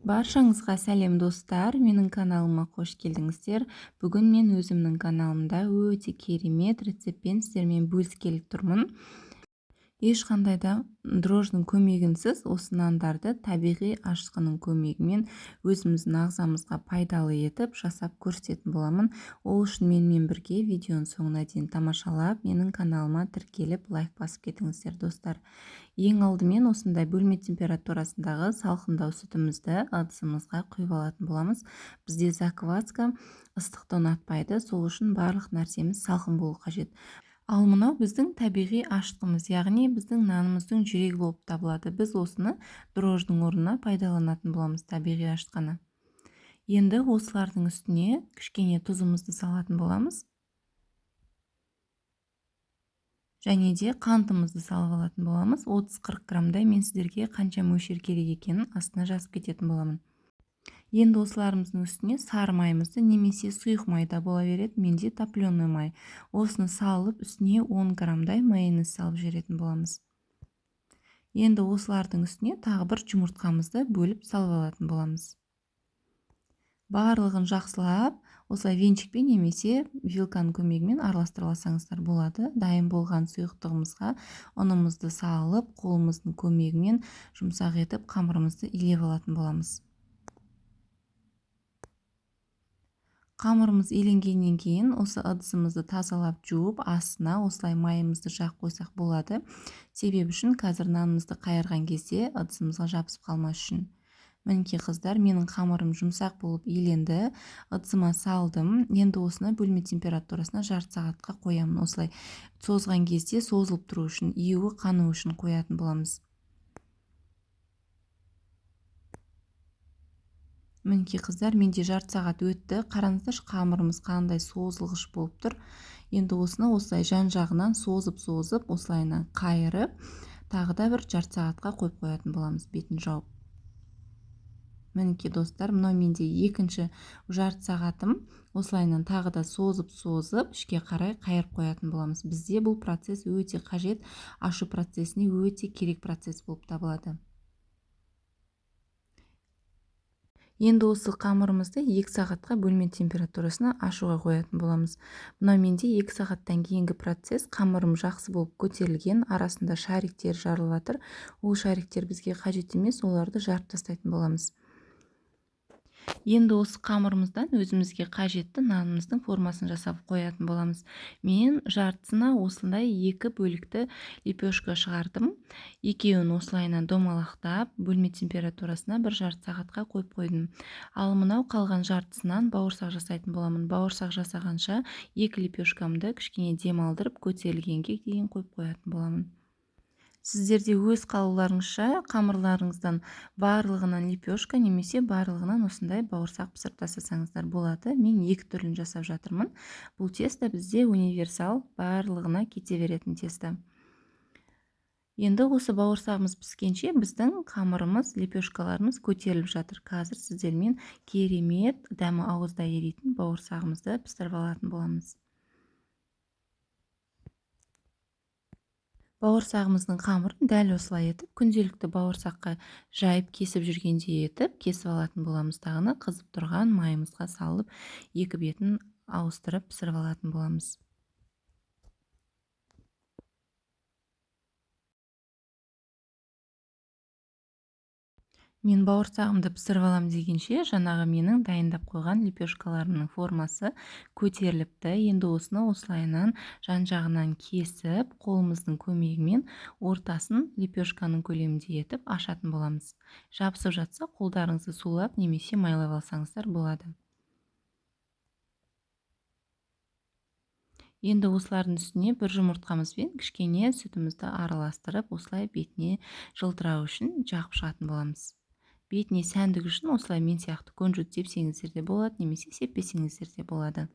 Баршаңызға сәлем достар, менің каналыма қош келдіңіздер. Бүгін мен өзімнің каналымда өте керемет рецептпен сіздермен бөліскелі тұрмын. Ешқандай да дрожжының көмегінсіз осы нандарды табиғи ашытқының көмегімен өзіміздің ағзамызға пайдалы етіп жасап көрсететін боламын. Ол үшін менімен бірге видеоның соңына дейін тамашалап, менің каналыма тіркеліп, лайк басып кетіңіздер достар. Ең алдымен осындай бөлме температурасындағы салқындау сүтімізді ыдысымызға құйып алатын боламыз. Бізде закваска ыстықты ұнатпайды, сол үшін барлық нәрсеміз салқын болу қажет. Ал мынау біздің табиғи ашытқымыз, яғни біздің нанымыздың жүрегі болып табылады. Біз осыны дрожжының орнына пайдаланатын боламыз, табиғи ашытқыны. Енді осылардың үстіне кішкене тұзымызды салатын боламыз. Және де қантымызды салып алатын боламыз. 30-40 граммдай мен сіздерге қанша мөлшер керек екенін астына жазып кететін боламын. Енді осыларымыздың үстіне сары майымызды немесе сұйық май да бола береді, менде топленый май. Осыны салып, үстіне 10 граммдай майонез салып жіберетін боламыз. Енді осылардың үстіне тағы бір жұмыртқамызды бөліп салып алатын боламыз. Барлығын жақсылап осылай венчикпен немесе вилканың көмегімен араластыра алсаңыздар болады. Дайын болған сұйықтығымызға ұнымызды салып, қолымыздың көмегімен жұмсақ етіп қамырымызды илеп алатын боламыз. Қамырымыз иленгеннен кейін осы ыдысымызды тазалап жуып, астына осылай майымызды жағып қойсақ болады. Себебі үшін қазір нанымызды қайырған кезде ыдысымызға жабысып қалмас үшін. Мінекей қыздар, менің қамырым жұмсақ болып иленді. Ыдысыма салдым. Енді осыны бөлме температурасына жарты сағатқа қоямын. Осылай созған кезде созылып тұру үшін, июі қану үшін қоятын боламыз. Мінекей қыздар, менде жарты сағат өтті. Қараңыздаршы, қамырымыз қандай созылғыш болып тұр. Енді осыны осылай жан-жағынан созып-созып, осылайынан қайырып, тағы да бір жарты сағатқа қойып қоятын боламыз, бетін жауып. Мінекей достар, мынау менде екінші жарты сағатым. Осылайынан тағы да созып-созып, ішке қарай қайырып қоятын боламыз. Бізде бұл процесс өте қажет, ашу процесіне өте керек процесс болып табылады. Енді осы қамырымызды 2 сағатқа бөлме температурасына ашуға қоятын боламыз. Мынау менде 2 сағаттан кейінгі процесс, қамырым жақсы болып көтерілген, арасында шариктер жарылып жатыр. Ол шариктер бізге қажет емес, оларды жарып тастайтын боламыз. Енді осы қамырымыздан өзімізге қажетті нанымыздың формасын жасап қоятын боламыз. Мен жартысына осындай 2 бөлікті лепешка шығардым. Екеуін осылайынан домалақтап, бөлме температурасына бір жарты сағатқа қойып қойдым. Ал мынау қалған жартысынан бауырсақ жасайтын боламын. Бауырсақ жасағанша 2 лепешкамды кішкене демалдырып, көтерілгенге дейін қойып қоятын боламын. Сіздер де өз қалауларыңызша қамырларыңыздан барлығынан лепешка немесе барлығынан осындай бауырсақ пісіріп тастасаңыздар болады. Мен 2 түрлін жасап жатырмын. Бұл тесто бізде универсал, барлығына кете беретін тесто. Енді осы бауырсағымыз піскенше біздің қамырымыз, лепешкаларымыз көтеріліп жатыр. Қазір сіздермен керемет дәмі ауызда еритін бауырсағымызды пісіріп алатын боламыз. Бауырсағымыздың қамырын дәл осылай етіп, күнделікті бауырсаққа жайып кесіп жүргендей етіп кесіп алатын боламыз. Тағыны қызып тұрған майымызға салып, екі бетін ауыстырып пісіріп алатын боламыз. Мен бауырсағымды пісіріп алам дегенше, жаңағы менің дайындап қойған лепешкаларымның формасы көтеріліпті. Енді осыны осылайынан жан-жағынан кесіп, қолымыздың көмегімен ортасын лепешканың көлеміндей етіп ашатын боламыз. Жабысып жатса, қолдарыңызды сулап немесе майлап алсаңыздар болады. Енді осылардың үстіне бір жұмыртқамызбен кішкене сүтімізді араластырып, осылай бетіне жылтырау үшін жағып шығатын боламыз. Бетіне сәндік үшін осылай мен сияқты кунжут сепсеңіздер де болады, немесе сеппесеңіздер де болады.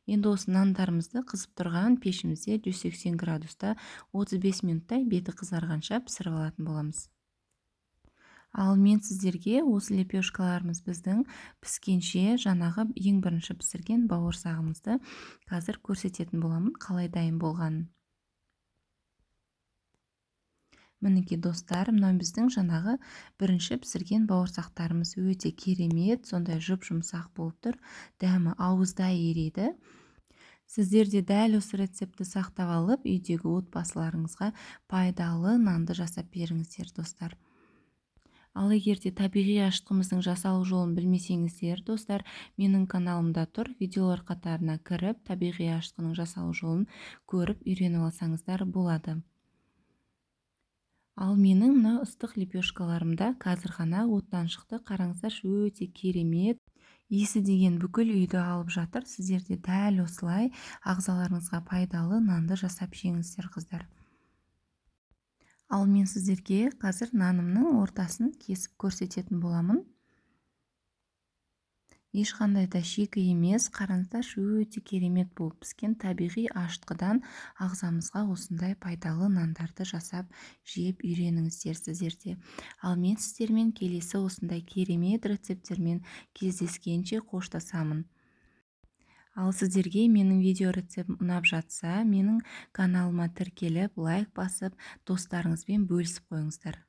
Енді осы нандарымызды қызып тұрған пешімізде 180 градуста 35 минуттай беті қызарғанша пісіріп алатын боламыз. Ал мен сіздерге осы лепешкаларымыз біздің піскенше жаңағы ең бірінші пісірген бауырсағымызды қазір көрсететін боламын, қалай дайын болғанын. Мінекей, достар, мынау біздің жаңағы бірінші пісірген бауырсақтарымыз өте керемет, сондай жұп-жұмсақ болып тұр, дәмі ауызда ериді. Сіздер де дәл осы рецептті сақтап алып, үйдегі отбасыларыңызға пайдалы нанды жасап беріңіздер, достар. Ал егер де табиғи ашытқымыздың жасалу жолын білмесеңіздер, достар, менің каналымда тұр, видеолар қатарына кіріп, табиғи ашытқының жасалу жолын көріп, үйреніп алсаңыздар болады. Ал менің мына ыстық лепешкаларым да қазір ғана оттан шықты. Қараңыздаршы, өте керемет. Иісі деген бүкіл үйді алып жатыр. Сіздер де дәл осылай ағзаларыңызға пайдалы нанды жасап жеңіздер, қыздар. Ал мен сіздерге қазір нанымның ортасын кесіп көрсететін боламын. Ешқандай да шикі емес, қараңыздаршы, өте керемет болып піскен табиғи ашытқыдан ағзамызға осындай пайдалы нандарды жасап жеп үйреніңіздер сіздер де. Ал мен сіздермен келесі осындай керемет рецепттермен кездескенше қоштасамын. Ал сіздерге менің видео рецептім ұнап жатса, менің каналыма тіркеліп, лайк басып, достарыңызбен бөлісіп қойыңыздар.